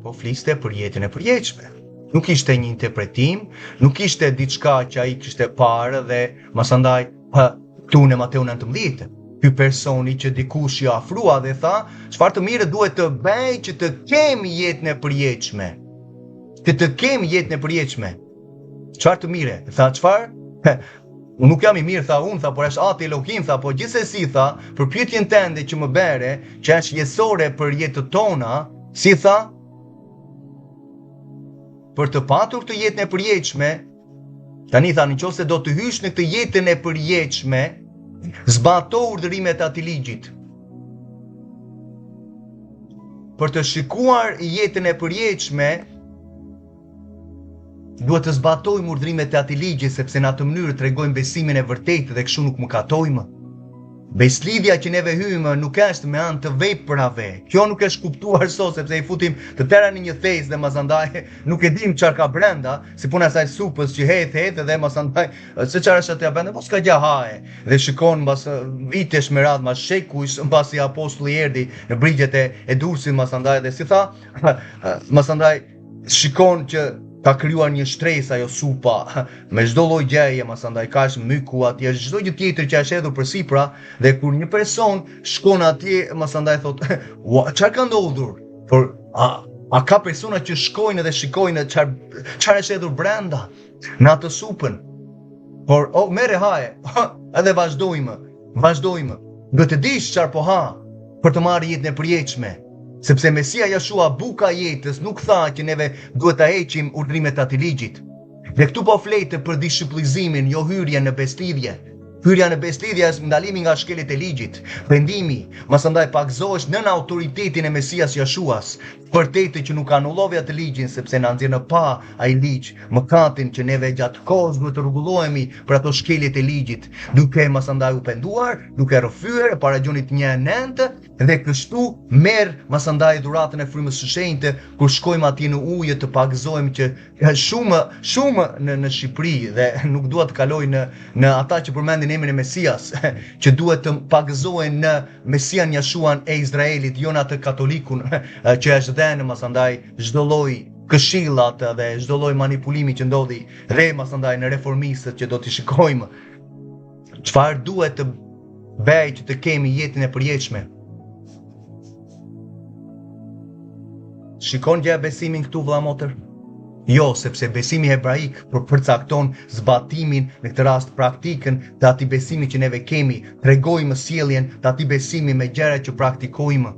Po fliste për jetën e përjetshme. Nuk ishte një interpretim, nuk ishte diçka që ai kishte parë dhe masandaj hë këtu në Mateu 19. Ky personi që dikush i afrua dhe tha, çfarë të mire duhet të bëj që të kem jetën e përjetshme? Që të kem jetën e përjetshme. Çfarë të mire? Tha çfarë? Unë nuk jam i mirë, tha unë, tha, por është Ati Elohim, tha, po gjithsesi, tha, për pyetjen tënde që më bëre, që është jetësore për jetët tona, si tha, për të patur këtë jetën e përjetshme, tani tha, në qoftë se do të hysh në këtë jetën e përjetshme, zbato urdhërimet e atij ligjit. Për të shikuar jetën e përjetshme, Duhet të zbatojmë urdhërimet e atij ligji sepse në atë mënyrë tregojmë besimin e vërtetë dhe kështu nuk mëkatojmë. Besëlidhja që neve hyjmë nuk është me anë të veprave. Kjo nuk është kuptuar sot sepse i futim të tëra në një thes dhe masandaj nuk e dim çfarë ka brenda, si puna e asaj supës që hedh hedh dhe masandaj se çfarë është aty brenda, po s'ka gjë haje. Dhe shikon mbas vitesh me radhë, mbas shekujsh, mbasi apostulli erdhi në brigjet e, e Durrësit masandaj dhe si tha, masandaj shikon që ka krijuar një shtresë ajo supa me çdo lloj gjëje, masandaj ka është myku atje, është çdo gjë tjetër që është hedhur përsipra dhe kur një person shkon atje, masandaj thotë, "Ua, çfarë ka ndodhur?" Por a a ka persona që shkojnë dhe shikojnë çfarë çfarë është hedhur brenda në atë supën? Por o merre haje, edhe vazhdojmë. Vazhdojmë. Duhet të dish çfarë po ha për të marrë jetën e përjetshme. Sepse Mesia Jashua buka e jetës nuk tha që neve duhet të heqim urdhërimet e atij ligjit. Dhe këtu po flet për dishiplizimin, jo hyrjen në besëlidhje. Hyrja në besëlidhje është ndalimi nga shkeljet e ligjit, pendimi, masandaj pagëzohesh nën autoritetin e Mesias Jashuas, Vërtetë që nuk anullovi atë ligjin sepse na nxjerr në pah ai ligj mëkatin që neve gjatë kohës duhet të rregullohemi për ato shkeljet e ligjit, duke masandaj u penduar, duke rrëfyer e para Gjonit 1:9 dhe kështu merr masandaj dhuratën e frymës së shenjtë kur shkojmë atje në ujë të pagëzohemi që shumë shumë në në Shqipëri dhe nuk dua të kaloj në në ata që përmendin emrin e Mesias që duhet të pagëzohen në Mesian Jashuan e Izraelit, jo në atë katolikun që është dhënë masandaj çdo lloj këshillat dhe çdo lloj manipulimi që ndodhi dhe masandaj në reformistët që do t'i shikojmë. Çfarë duhet të bëj që të kemi jetën e përjetshme? Shikon gjë besimin këtu vëlla motër? Jo, sepse besimi hebraik për përcakton zbatimin, në këtë rast praktikën të atij besimi që neve kemi, tregojmë sjelljen të atij besimi me gjëra që praktikojmë.